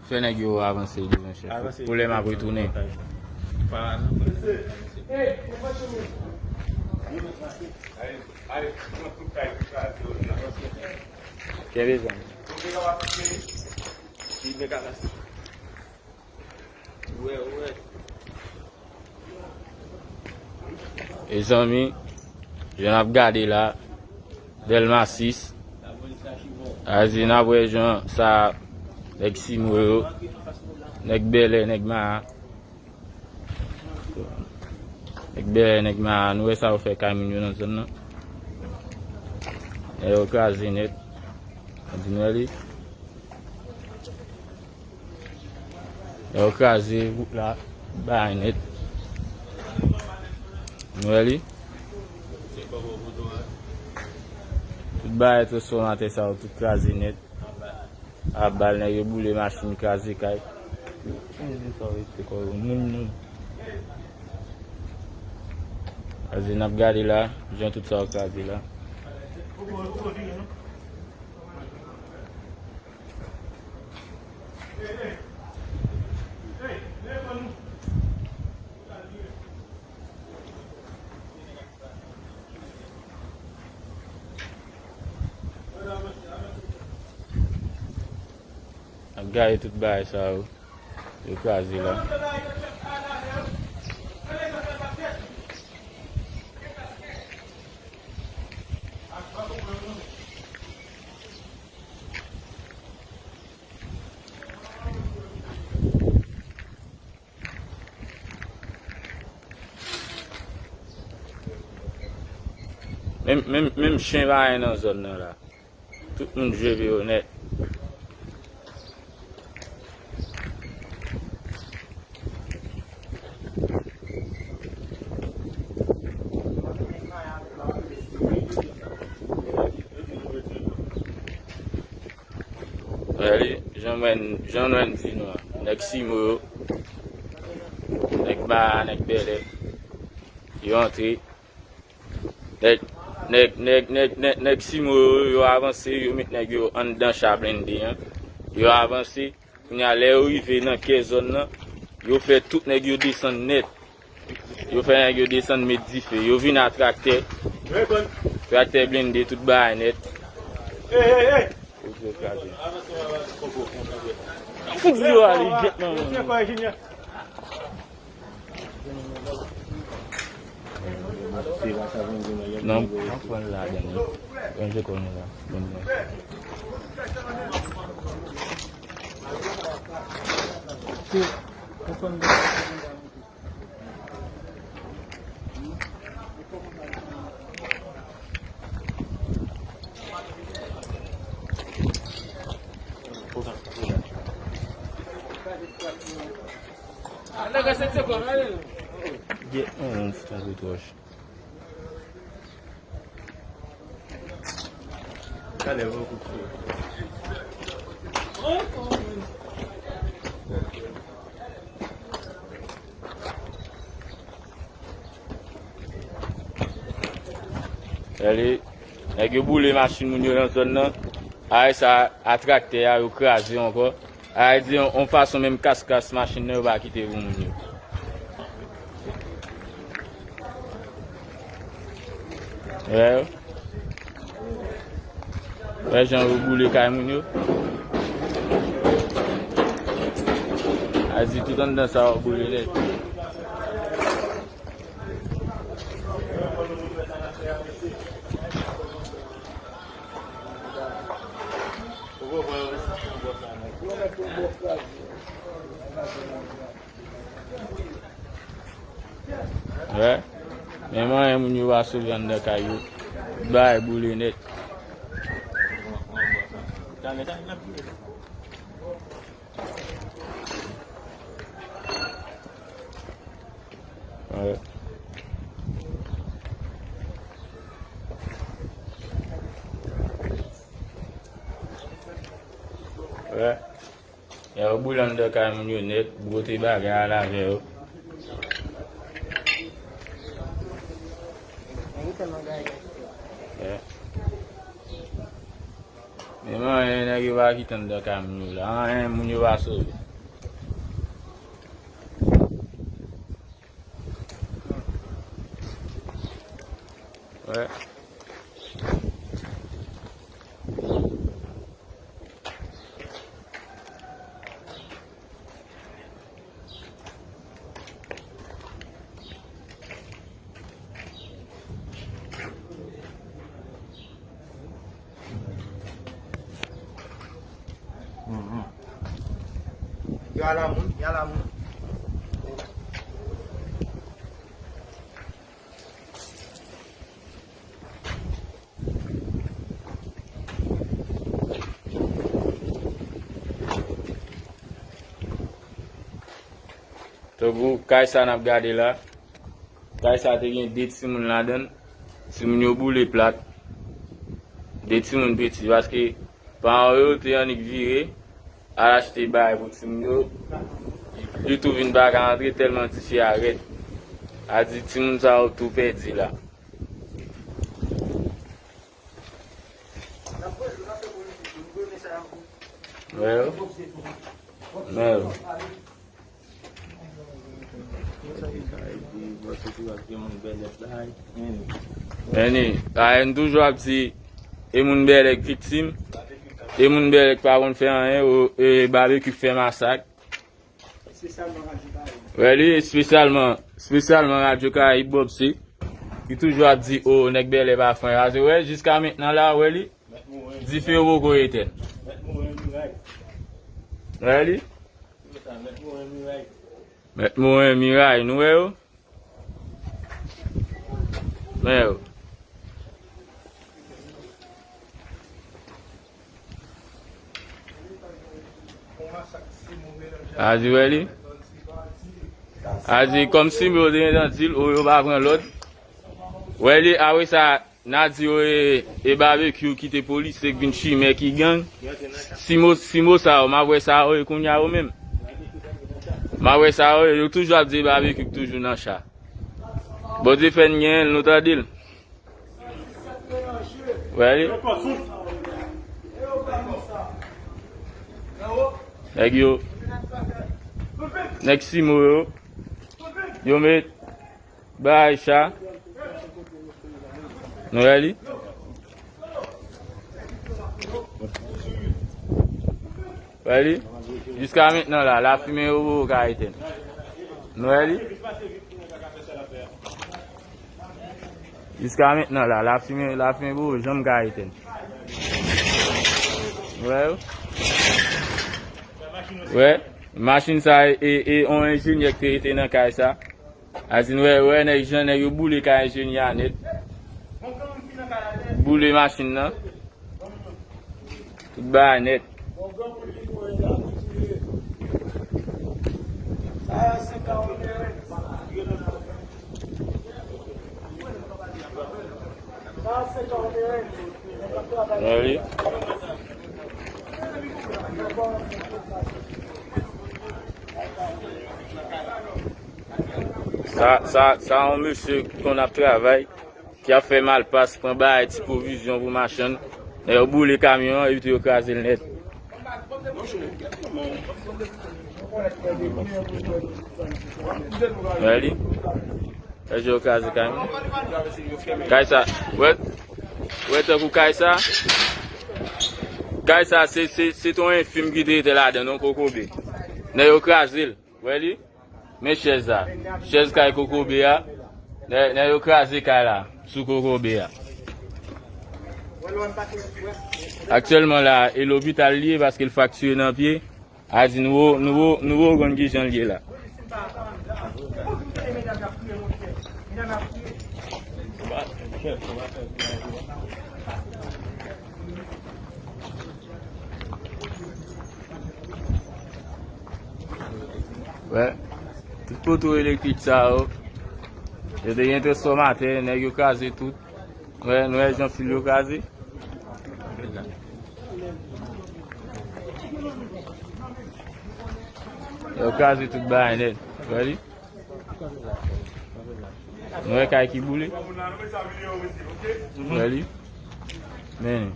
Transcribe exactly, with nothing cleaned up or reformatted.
Fè nèg yo avanse devan chèf. Avanse. Pou lè m ap retounen. Kenbe zanmi. Mezanmi, jan n ap gade la, Dèlma sis. Azi, n ap wè jan sa, nèg Simo yo, nèg Bèlè, nèg Mara. Nèg Bèlè, nèg Mara, nou wè sa yo fè kay moun yo nan zòn nan. Nèg yo kraze nèt. Di nou wè li. Yo kraze wout la, bay nèt. Nou wè li? Tout bagay transfòmatè sa yo, tout kraze nèt. A bal, nèg yo boule machin, kraze kay. Moun, moun. Kraze, n ap gade la, jan tout sa yo kraze la. Ap gade tout bagay sa yo. Yo kraze la. Menm, menm, menm chen pa gen nan zòn nan la. Tout moun jwe vye yo nèt. Wè li, jan mwen, jan mwen di nou an, nèg Simo yo, nèg Mara, nèg Bèlè, yo antre. Nèg, nèg, nèg, nèg, nèg, nèg Simo yo, yo avanse, yo met nèg yo anndan cha blende an. Yo avanse. Kounye a, lè yo rive nan kè zòn nan, yo fè tout nèg yo desann nèt. Yo fè nèg yo desann met dife. Yo vin a traktè. Traktè blende, tout bagay nèt. Yo kraze. Fout vye ale, gyèt nan men. Non, m ap pran l ladan l. Range kò nou la. Bon, bon. Ye, on, on, sa vit wòch. Talè, on kout fye. Gade, nèg yo boule machin moun yo nan zòn nan. Ay sa, a traktè a, yo kraze ankò. Ay di, yon, yon fason menm kas-kas machin nan, yo pa kite pou moun yo. Wè, wè jan yo boule kay moun yo. Ay di, tout anndan sa yo boule nèt. Wè. Men mwen, moun yo pa sove anndan kay yo. Bagay boule nèt. Wè. Wè. Yo boule anndan kay moun yo nèt, bwote bagay al avè yo. Wè. E man, e nèg yo pa kite anndan kamyon yo la. Anyen, moun yo pa sove. Wè. Mhm. Yo, ala moun, y ala moun. Tankou kay sa n ap gade la, kay sa te gen de timoun ladan l, timoun yo boule plat, de timoun piti, paske paran yo te annik vire, al achte bagay pou timoun yo, yo tou vin pa ka antre tèlman dife a rèd. A di timoun sa yo tou pèdi la. Mè yo. Mè yo. Meni, a, n toujou ap di, e moun Bèlè k viktim, e moun Bèlè k pa konn fè anyen, o, e Babekyou k fè masak. Wè li, espesyalman, espesyalman Radyo Karayib Bob C, ki toujou ap di, o, nèg Bèlè pa fran. Wè, jiska mentnan la, wè li, dife yo poko etèn. Wè li? Mèt Moren Miray, nou wè yo? Men yo. A di wè li? A di kòmsi yo te gentan di l, o, yo pa pran lòd. Wè li, apre sa, n a di yo e, e Babekyou ki te polisye k vin chimè ki gang. Si mo, si mo sa yo, m ap wè sa yo e kounye a yo menm. M ap wè sa yo e, yo toujou ap di e Babekyou k toujou nan cha. Bondye fè n genyen l, nou tande l. Wè li? Nèg yo, nèg Simo yo, yo met bay cha. Nou wè li? Wè li? Jiska mentnan la, lafimen yo poko ka etèn. Nou wè li? Jiska mentnan la, lafimen, lafimen poko janm ka etèn. Wè yo? Wè, machin sa e, e, e on enjenyè ki te rete nan kay sa. A di n wè, wè nèg jan nèg yo boule kay enjenyè a nèt. Boule machin nan. Tout bagay nèt. Wè li. Sa, sa, sa yon mesye ki konn ap travay, ki ap fè malpas, pran bagay ti pwovizyon pou machann. Lè yo boule kamyon an, epi tou yo kraze l nèt. Wè li. Lè yo kraze kay mwen. Kay sa. Wè, wè tankou kay sa. Kay sa, se, se, se ton enfim ki te rete ladan, non kokobe. Nèg yo kraze l. Wè li? Men chèz la. Chèz kay kokobe a. Nèg, nèg yo kraze kay la. Sou kokobe a. Aktyèlman la, e lopital li ye paske l fraktire nan pye. A di nou, nou, nou konn kijan l ye la. Wè, tout poto elektrik sa yo, yo te gen transfòmatè, nèg yo kraze tout. Wè, nou wè jan fil yo kraze. Yo kraze tout bagay nèt. Wè li? Nou wè kay ki boule? Wè li? Men.